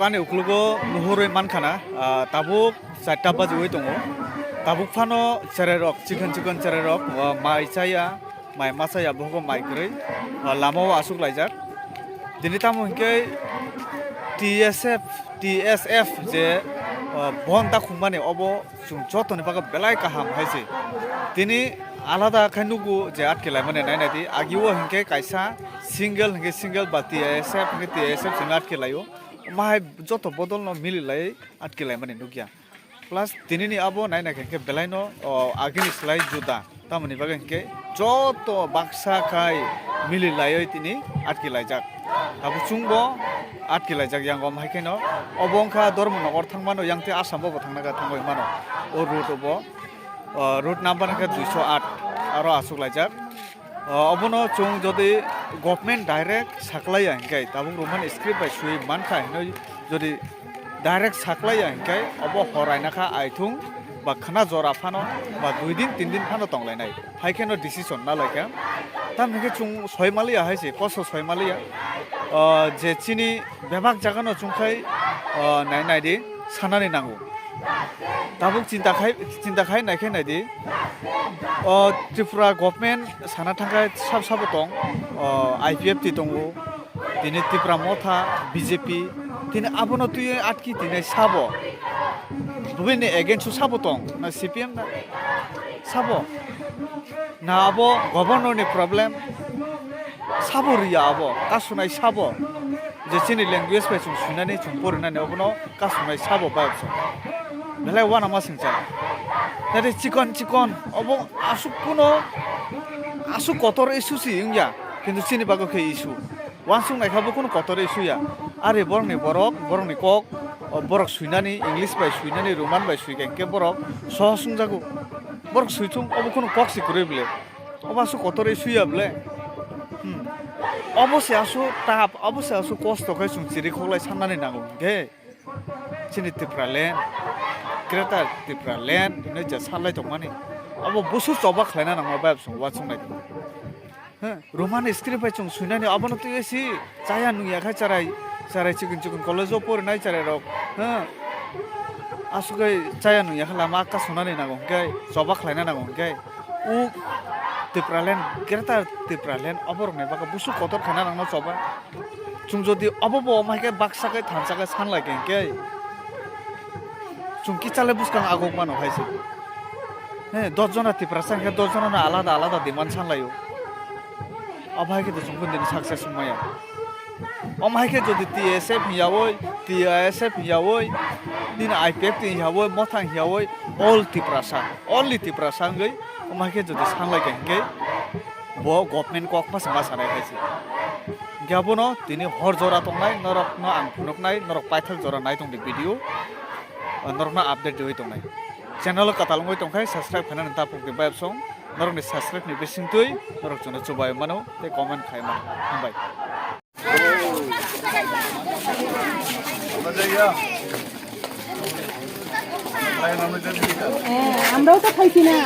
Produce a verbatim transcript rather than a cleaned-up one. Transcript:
Ani uklugo nuhurwi mankha na, ah, tabuk charta bajiwi tongo. Tabuk phano cherai rok, chikon chikon cherai rok, ah, mai chaya, mai ma chaya, bohogo mai kwrwi, ah, lama o aswk laijak. Tini tamo hinkhe T S F, T S F je, ah, bon da khungmani obo chwng jotoni bagwi belai kaham hai se. Tini alada khe nugo je atke laimani nai nai di. Agi o hinkhe kaisa single hinkhe single ba T S F hinkhe T S F chwng atke laio. Mahai joto bodol no mili lai atke laimani nukya. Plus tini ni abo nai nai khe belai no, o, agini slai juda. Tamoni bagwi hinkhe joto baksa khai mili laiwi tini atki laijak. Abo chwngbo atki laijak yang om hai kheno. Obo wngkha Dharmanagar thangmano, yang tei Assam bo thangna kha thangwi mano. O route obo, o, route number wngkha duiso aat, aro aswk laijak. O, obono chwng jodi government direct saklaiya hinkhe, tabuk Roman script bai swi mankha hinwi jodi direct saklaiya hinkhe obo horaina kha aithung ba khna jora phano ba dui din tin din phano tonglainai. Hai kheno decision na laikha. Tam hinkhe chwng soi maliya hai se, koso soi maliya. O, je chini bebak jagano chwng khai, o, nai nai di sanani nango. Tabuk chinta khai, chinta khai nai khe nai di. O, Tripura government sana thangkha sab sabo tong, o, I P F T tongo. Tini Tipra Motha, B J P, tini abono twi atki tini sabo. Bini against o sabo tong, na C P M na sabo. Na abo governor ni problem, sabo riya abo, kasunai sabo. Je chini language bai chwng swinani, chwng porinani, obono kasunai sabo bai chwng. Belai wana ma singcha. Nade chikon chikon, obo asuk kuno, asuk kotor issue si wngya, kintu chini bago khe issue. Wansuk naikha bo kunu kotor issue ya. Ari borokni borok, borokni kok, o, borok swinani, English bai swinani, Roman bai swikha hinkhe borok sohos wngjago. Borok swithung, obo kunu kok si kwrwi bwle. Obo aswk kotor issue ya bwle. Hmm. Obo se aswk tap, obo se aswk kosto khe chwng chiri khoklai sannani nango hinkhe. Chini Tipraland, Greater Tipraland hinwi je salai tongmani. Obo busu choba khlaina nangma bai chwng wansuk naikha. He, Roman script bai chwng swinani abono twi si chaya nungya khai charai, charai chikon chikon college o porinai charai rok. He, aswk khai chaya nungya khai lama akka sunani nango hinkhe, choba khlaina nango hinkhe. O Tipraland, Greater Tipraland oborokni bagwi busu kotor khaina nangno choba. Chwng jodi obo bo omo hai khe baksa khe thansa khe san lai khe hinkhe, chwng kisa le bwskang agok mano hai se. He, dos jona Tiprasa hinkhe dos jona no alada alada demand san laio. Omo hai khe to chwng khe nini success wng maya. Omo hai khe jodi T S F hiyaui, T S F hiyaui, nini I P F T hiyaui, Mothang hiyaui, all Tiprasa, only Tiprasa wngwi omo hai khe jodi san lai khe hinkhe bo government kok ma se ma sanai hai se. Hinkhe abono tini hor jora tongnai, norokno ang phunuknai, norok paithak jora nai tongdi video, norokno update riwi tongnai. Channel o kwtal wngwi tongkhe subscribe khainani ta phukdi bayapsong, norokni subscribe ni bisingtwi norok chwngno chubai mano tei comment khai mano. Hambai. Eh, আমরাও তো খাইছি না।